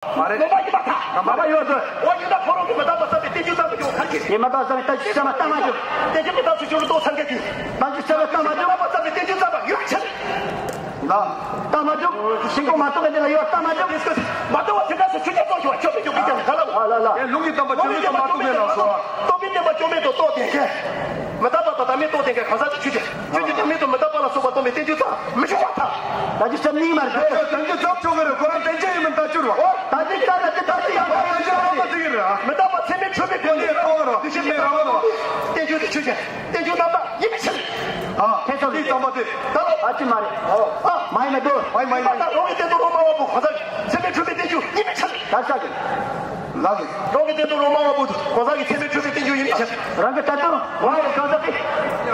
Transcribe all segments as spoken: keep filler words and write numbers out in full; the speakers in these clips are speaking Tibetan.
མ་རེད། ནོར་བ་ཡིན་པར་ཐལ། ནོར་བ་ཡོད་དོ། འོ་ཡིན་ན་ཁོ་རང་གིས་མི་རྟག་པ་བསམ་པའི་བསྟན་བཅོས་བརྩམས་པ་ཡོད་ཁ་ཁྱེར། ངས་མི་རྟག་པ་བསམ་པའི་བསྟན་བཅོས་བརྩམས་པ་བལྟ་མ་བཅུག་བསྟན་བཅོས་མི་རྟག་པའི་བརྩམས་བཅོས་ལ་ལྟོས་བསམ་གྱི། བསྟན་བཅོས་བརྩམས་པ་བལྟ་མ་བཅུག་མི་རྟག་པ་བསམ་པའི་བསྟན་བཅོས་བརྩམས་པ་ཡོད་ཁྱེར། ལ། ལྟ་མ་བཅུག་ཤིང་ཀོང་མ་གཏོགས་པའི་དེ་ལ་ཡོད་ལྟ་མ་བཅུག་མ་གཏོགས་པ་དེ་འདྲ་སུ་ཆོས་ཀྱི་གཙོ་ཞུ་བ་ཆོས་མི་འཇུག་པའི་ཀྱང་ག་ལ། ལ་ལ་ལ། ལུང་གི་སྟོན་པ་བཅོས་མིན་དུ་མ་གཏོགས་པའི་ལ་སོགས། སྟོན་པའི་བསྟན་པ་བཅོས་མིན་དུ་རྟོགས་ལྡན་མཁན། མི་རྟག་པ་དང་བདག་མེད་རྟོགས་ལྡན་མཁན་གང་ཟག་དེ་ཆོས་ཅན། ཆོས་ཅན་བདག་མེད་དུ་མི་རྟག་པ་ལ་སོགས་པ་སྟོན་པའི་བསྟན་བཅོས་བརྩམས་མི་ཆོག་པར་ཐལ། ད་ཅི་བརྩམས་ནི་མ་རེད། བསྟན་བཅོས་བརྩམས་ཆོག་གི་རེད། ཁོ་རང་བསྟན་བཅོས་ཡིན་མིན་ལྟ་འགྱུར་བ། ད་ཅི་ལྟར་ན་ཅི་ལྟར་ཅི་ཡང་བསྟན་བཅོས་བརྩམས་ཆོག་གི་རེད། མི་རྟག་པ་ཚད་མས་འཕྲོས་པའི་སྒོ་ནས་རང་དབང་རང་བདེ་གཤེགས་མའི་རང་དབང་རང་། བསྟན་བཅོས་དེ་ཆོས་ཅན། བསྟན་བཅོས་རྣམ་དག་ཡིན་པའི་ཕྱིར། ཨ། ཁྱེད་ཚོ་འདི་བརྩམས་པ་དེ། ད་ལ་ཨ་ཅི་མ་རེད། ཨ། མ་ཡིན་མ་འདུག་མ་ཡིན་མ་ཡིན། ད་རང་གི་བསྟན་དོན་རོ་མ་བ་པོ་གང་ཟག་གི་ཚད་མས་འཕྲོས་པའི་བསྟན་བཅོས་ཡིན་པའི་ཕྱིར། ད་ཤག་གི། ལགས་སོ། རང་གི་བསྟན་དོན་རོ་མ་བ་པོ་གང་ཟག་གི་ཚད་མས་འཕྲོས་པའི་བསྟན་བཅོས་ཡིན་པའི་ཕྱིར། རང་གི་བསྟན་དོན་རོ་མ་བ་པོ་གང་ཟག་གི།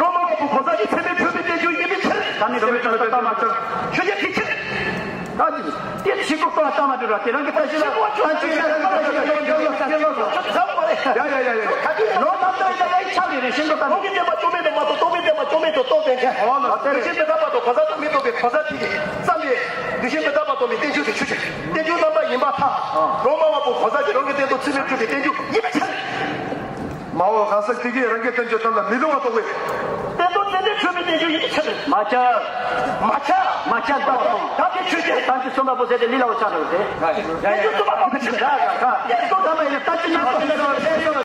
རོ་མ་བ་པོ་གང་ཟག་གི་ཚད་མས་འཕྲོས་པའི་བསྟན་བཅོས་ཡིན་པའི་ཕྱིར། ད་ནི་ཚད་མས་འཕྲོས་པའི་བསྟན་བཅོས་ཡིན་པའི་ཕྱིར། ཆོས་ཅན་དེའི་ཕྱིར། ད་ཅི། དེ་ཕྱི་ཁོག་ཏུ་ལྟ་མ་འགྲོ་ར་དེ་རང་གི་ལྟ་ཞིག་ལ་ལྟ་ཅི་ཡ་ཡ་ཡ་ཡ། ལོ་ནམ་ཟླ་ཡི་ལ་ཡ་ཡི་ཆགས་ལས་རེ་ཤིང་ཏོག་ལྟ་མི། རང་གི་བསྟན་པ་བཅོས་མིན་དུ་མ་གཏོགས་རྟོགས་པའི་བསྟན་པ་བཅོས་མིན་དུ་རྟོགས་ལྡན་མཁན། འོ་ན་དེ་རེ་ཤིང་མི་རྟག་པ་དང་གང་ཟག་བདག་མེད་རྟོགས་པའི་གང་ཟག་དེ་གིས་བརྩམས་པའི་དེ་ཤིང་མི་རྟག་པ་རྟོགས་པའི་བསྟན་བཅོས་དེ་ཆོས་ཅན། བསྟན་བཅོས་རྣམ་དག་ཡིན་པར་ཐལ། རོ་མ་བ་པོ་གང་ཟག་གིས་རང་གི་བསྟན་དོན་ཚད་མས་འཕྲོས་པའི་བསྟན་བཅོས་ཡིན་པའི་ཕྱིར། མ་འོངས་གང་ཟག་དེ་གིས་རང་གི་བསྟན་བཅོས་ཐམས་ལ་མི་སླུ་བར་རྟོགས་པའི། བསྟན་དོན་ཚད་མས་འཕྲོས་པའི་བསྟན་བཅོས་ཡིན་པའི་ཕྱིར། མ་ཁྱབ། མ་ཁྱབ་པ་དང་། ད་དེ་ཆོས་ཅན། ད་དེ་གསུམ་པ་པོ་ཟེར་ཏེ་ལི་ལ་བ་ཆགས་འགྲོ་སྟེ། བསྟན་བཅོས་གསུམ་པ་པོ་གི་ཕྱིར། ད་ད་ད། བསྟན་དོན་ཚད་མས་ལྟ་ཅི་ཉན་ཐོས།